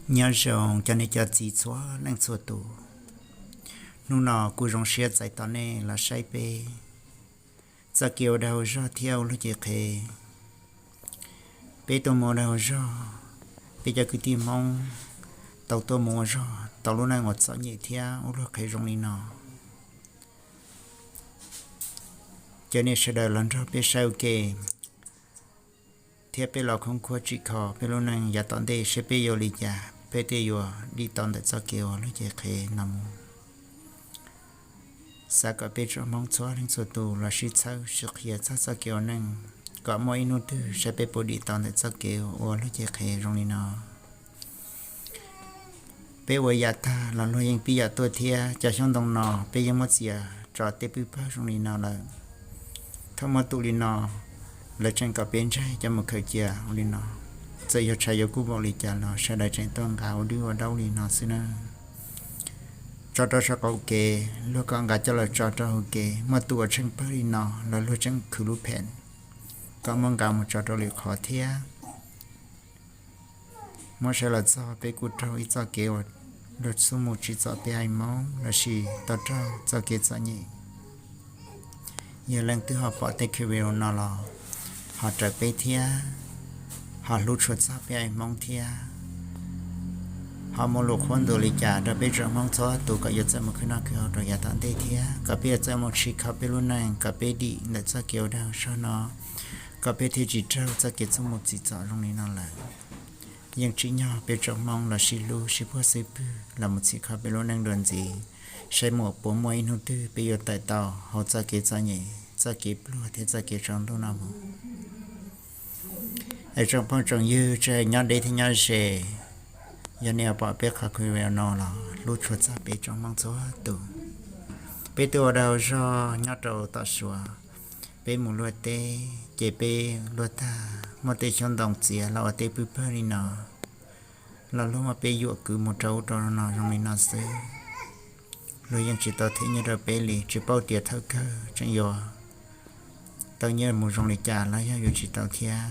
Nyob zoo cov niam cov txiv txhua leej txhua tus, hnub no kuv zoo siab txais tos nej los saib peb txoj kev ua dag ua zog thiab ua luag cev qhev. Peb tuaj mus ua dag ua zog, peb cov kwv tij Hmoob tau tuaj mus ua zog tau lub neej uas txom nyem thiab ua luag qhev zoo li no. Cov nej sawv daws los nrog peb saib ua ke thiab peb los khoob khuab tsim kho peb lub neej yav tom ntej seb peb yuav li cas, peb thiaj yuav dim tau ntawm txoj kev ua luag cev qhev no mus. Xav kom peb tsoom Hmoob txhua leej txhua tus los sib txhawb sib qhia txog txoj kev ua neej kom muaj ib hnub twg saib peb puas dim tau ntawm txoj kev ua luag cev qhev zoo li no. Peb ua yam tag los luag yeej pib yam tuaj thiab. Cov xyoob ntoo no peb yeej muab txiav tso tej pwj pawg zoo li no lawm. Thaum muab tus li no, lawv tseem kom peb ntsaig coj mus khaws cia ua li no. Txawm yog tshav yuav kub npaum li cas los sawv daws tseem tuaj nqa ua dub ua daub li no xwb na. Tso rau saum qaum kev, luag kom nqa coj los tso rau hauv kev. Muaj tus uas tsheej pawg li no los luag tseem khwv lub phem kom muab nqa mus tso rau lwm qhov thiab. Muab saib los txog peb kuj raug ib txoj kev uas luag xub mus tsim txom peb haiv Hmoob lossis tau raug txoj kev txom nyem. Yog leej twg ho pom tej video no los ho raws peb thiab, ho hlub tshua txog peb haiv Hmoob thiab, ho muaj lus qhuab ntuas li cas rau peb tsoom Hmoob txhua tus kom yuav txawj mus khwv noj khwv haus rau yav tom ntej thiab kom peb yuav txawj mus tsim kho peb lub neej kom peb dim ntawm txoj kev ua dag ua zog no, kom peb thiaj tsis raug txoj kev xub mus tsim txom zoo li no lawm. Yeej tsim nyog peb tsoom Hmoob los sib hlub sib puag xub pwg los mus txhim kho peb lub neej dua ntxiv, saib muaj puas muaj ib hnub twg peb yuav tawm tau hauv txoj kev txom nyem, txoj kev pluag thiab txoj kev tsaus ntuj no mus. Es tsoom phooj tsoom ywg tsis hais nyob deb thiab nyob ze, yog nej pom peb qhov video no los hlub tshua txog peb tsoom Hmoob txhua tus. Peb twb ua dag ua zog nyob rau tom Suav, peb mus luaj teb ces peb luaj tag muaj tej xyoob ntoo txiav los ua tej pwj pawg li no, los luag muab peb yuam kwv mus rau ub rau no zoo li no xwb. Luag yeej tsis tau them nyiaj rau peb li, tsis paub tias thawj kawg tseem yuav tau nyiaj mus zoo li cas los yog yuav tsis tau thiab.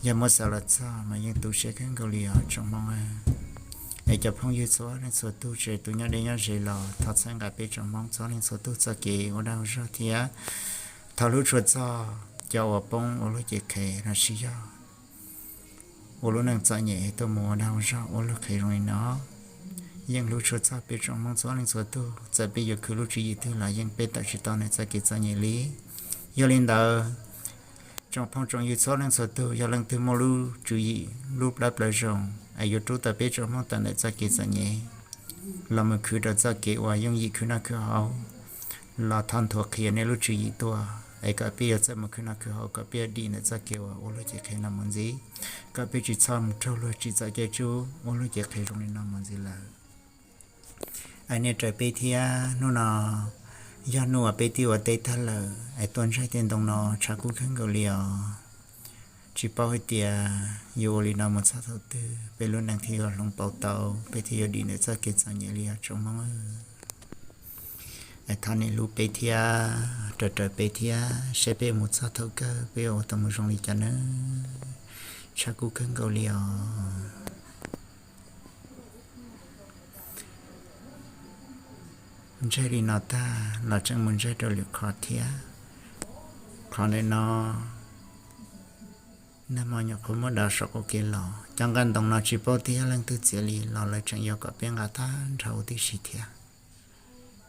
Yog muab xav los txog mas yeej tu siab kawg nkaus li os tsoom Hmoob. Es cov phooj ywg txhua leej txhua tug tsis hais tus nyob deb nyob ze los thov txhawb nqa peb tsoom Hmoob txhua leej txhua tug txoj kev ua dag ua zog thiab thov hlub tshua txog cov uas poob ua luag cev qhev los sis yog ua lub neej txom nyem tuaj mus ua dag ua zog ua luag qhev zoo li no. Yeej hlub tshua txog peb tsoom Hmoob txhua leej txhua tug, txawm peb yuav khwv lub tswv yim twg los yeej peb tawm tsis tau nws txoj kev txom nyem li. Yog li ntawd, tsoom phooj tsoom ywg txhua leej txhua tug, yog leej twg muaj lub tswv yim lub plab plawv zoo es yuav rub tau peb tsoom Hmoob tawm ntawm txoj kev txom nyem los mus khwv rau txoj kev uas yooj yim khwv noj khwv haus, los thov nthuav qhia nej lub tswv yim tuaj es kom peb yuav txawj mus khwv noj khwv haus kom peb yuav dim ntawm txoj kev uas ua luag cev qhev no mus ntxiv, kom peb tsis txhob mus raug luag tsim txom caij tsuj ua luag cev qhev zoo li no mus ntxiv lawm. Es nej raws peb thiab, hnub no yog hnub uas peb twb ua teb tag lawm es tuaj ntsaig tej ntoo no tshav kub kawg nkaus li os. Tsis paub hais tias yuav ua li no mus txog thaum twg peb lub neej thiaj yuav hloov pauv tau, peb thiaj yuav dim ntawm txoj kev txom nyem li os tsoom Hmoob. Es thov nej hlub peb thiab, raws raws peb thiab, saib peb mus txog thaum kawg peb yuav ua tau mus zoo li cas nawb. Tshav kub kawg nkaus li os. Ntsaig li no tag los tseem mus ntsaig rau lwm qhov thiab. Qhov ntawm no nag hmo nyuam qhuav muab dav saum qaum kev los. Cov nqaj ntoo no tsis paub tias yog leej twg txiav li los lawv tseem yuav kom peb nqa tag nrho huv tib si thiab.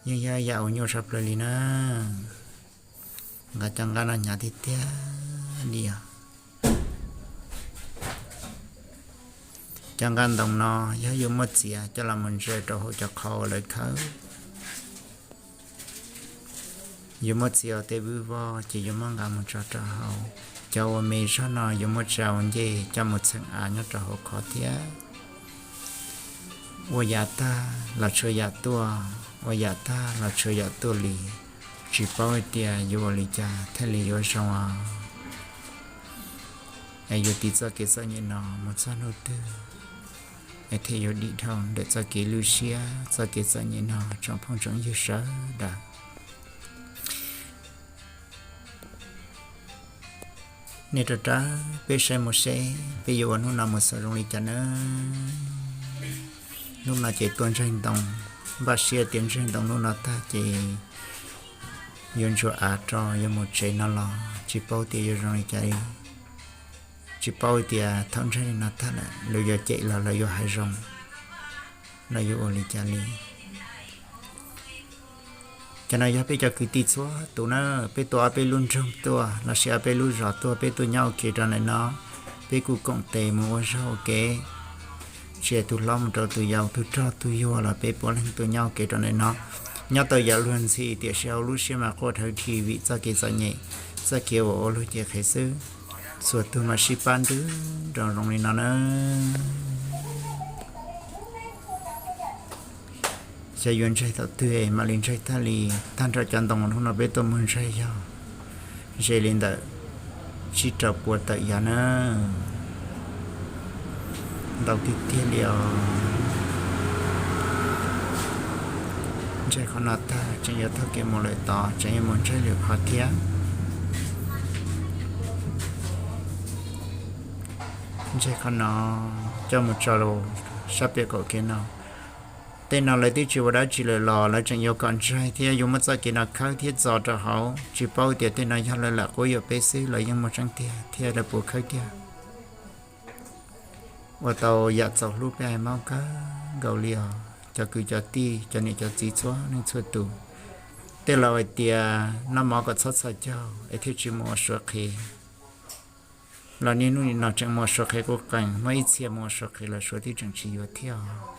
Yeej yog yam uas nyuaj tshaj plaws li na. Nqa cov nqaj no hnyav tiag tiag li os. Cov nqaj ntoo no yog yuav muab txiav coj los mus ntsaws rau hauv cov qhov uas lawv khawb, yuav muab txiav ua tej vwj voj ces yuav muab nqa mus tso rau hauv. Cov uas me zog no yuav muab tsa ua ncej coj mus txheem av nyob rau hauv qhov thiab. Ua yam tag los tshuav yam tuaj, ua yam tag los tshuav yam tuaj li. Tsis paub hais tias yuav ua li cas thiaj li yuav zoo os. Es yuav tiv txoj kev txom nyem no mus txog hnub twg es thiaj yuav dim dhau ntawm txoj kev lwj siab txoj kev txom nyem no tsoom phooj tsoom ywg sawv daws. Nej rov rau peb saib mus seb peb yuav ua hnub no mus xaus zoo li cas nawb. Hnub no ces tua ntsaig ntoo, npaj siab tias ntsaig ntoo hnub no tag ces yuav ntsuas av rau yuav mus tsev no los tsis paub tias yuav zoo li cas li. Tsis paub tias thaum ntsaig li no tag lawm lawv yuav cem los lawv yuav hais zoo, lawv yuav ua li cas li. Cov no yog peb cov kwv tij txhua tus na, peb tuaj ob peb lub nroog tuaj lossis ob peb lub zos tuaj, peb tuaj nyob ua ke rau ntawm no, peb kuj koom tes mus ua zog ua kev, tsis hais tus hlob mus rau tus yau, tus rog tus yuag los peb puav leej tuaj nyob ua ke rau ntawm no. Nyob tau yav luag ntxhi tiam sis hauv lub siab mas quaj dhawv dhi vim txoj kev txom nyem, txoj kev uas ua luag cev qhev xwb. Txhua tus mas sib pab nrwb nroo zoo li no na. Xyov yuav ntsaig thaum twg mam li ntsaig tag li. Tag nrho cov ntoo hnub no peb tuaj mus ntsaig yog ze li ntawm tsib rau pua tawm yam na. Ntau tiag tiag li os. Ntsaig qhov no tag tseem yuav taug kev mus lawm tod, tseem yuav mus ntsaig lwm qhov thiab. Ntsaig qhov no coj mus tso rau sab pem qaum kev no. Tej no lawv twb tsis ua dab tsi lawm los lawv tseem yuav kom ntsaig thiab yuav muab txoj kev no khawb thiab txo rau hauv. Tsis paub tias tej no yog lawv lam quab yuam peb xwb los yeej muaj tseeb tiag thiab lawv puas khawb tiag. Ua tau yam txaus hlub peb hais mob kawg nkaus li os cov kwv cov tij, cov niam cov txiv txhua leej txhua tus. Tej laus hais tias noj mov kom txhob txhos caug es thiaj tsis mus ua suav qhev. Los niaj hnub nim no tseem mus ua suav qhev quj qees, muaj ib txhia mus ua suav qhev los suav twb tseem tsis yuav thiab os.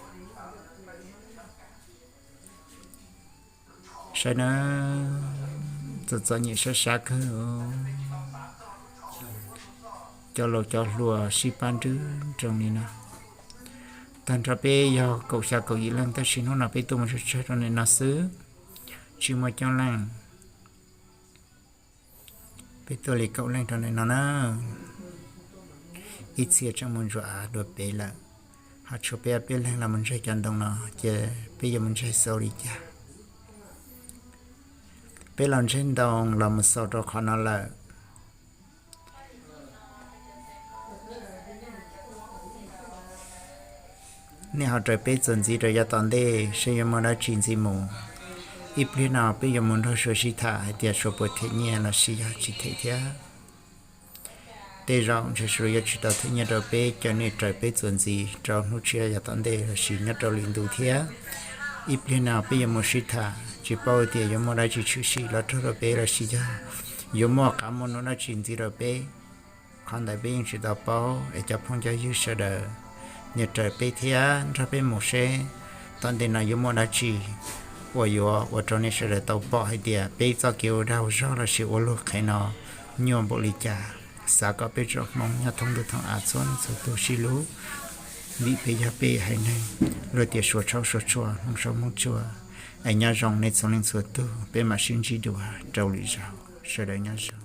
Saib na, txom txom nyem sab sab kawg. Cov laus cov hluas sib pab nrwb nroo li no. Tag nrho peb yog kaum xya kaum yim leej tab sis hnub no peb tuaj mus tsawg tsawg rau ntawm no xwb, tsis muaj coob leej. Peb tuaj li kaum leej rau ntawm no na. Ib txhia tseem mus ntsuas av dua pem lawm, ho tshuav peb ob peb leeg los mus ntsaig cov ntoo no, ces peb yuav mus ntsaig xaus li cas. Peb los ntsaig ntoo los mus xaus rau qhov no lawm. Nej ho raws peb txuas ntxiv rau yav tom ntej saib yuav muaj dab tsi ntxiv mus. Ib pliag no peb yuav mus nrog suav sib tham hais tias suav puas them nyiaj los sis yog tsis them thiab. Tej zaum ntshe suav yuav tsis tau them nyiaj rau peb, ces nej raws peb txuas ntxiv rau hnub tshiab yav tom ntej los sis nyob rau lwm ntu thiab. Ib pliag no peb yuav mus sib tham, tsis paub tias yuav muaj dab tsi tshwm sim los raug rau peb los sis yog yuav muaj qav muaj num dab tsi ntxiv rau peb. Qhov ntawd peb yeej tsis tau paub es cov phooj cov ywg sawv daws, nej raws peb thiab nrog peb mus seb tom ntej no yuav muaj dab tsi uas yuav ua rau nej sawv daws tau pom hais tias peb txoj kev ua dag ua zog los sis ua luag qhev no nyuaj npaum li cas. Xav kom peb tsoom Hmoob nyob thoob ntuj thoob av txhua leej txhua tus sib hlub, vim peb yog peb haiv neeg, luag tias Suav tshauj Suav tshua, Hmoob tshauj Hmoob tshua. Es nyob zoo nej txhua leej txhua tus, peb mam sib ntsib dua rau lwm zaus, sawv daws nyob zoo.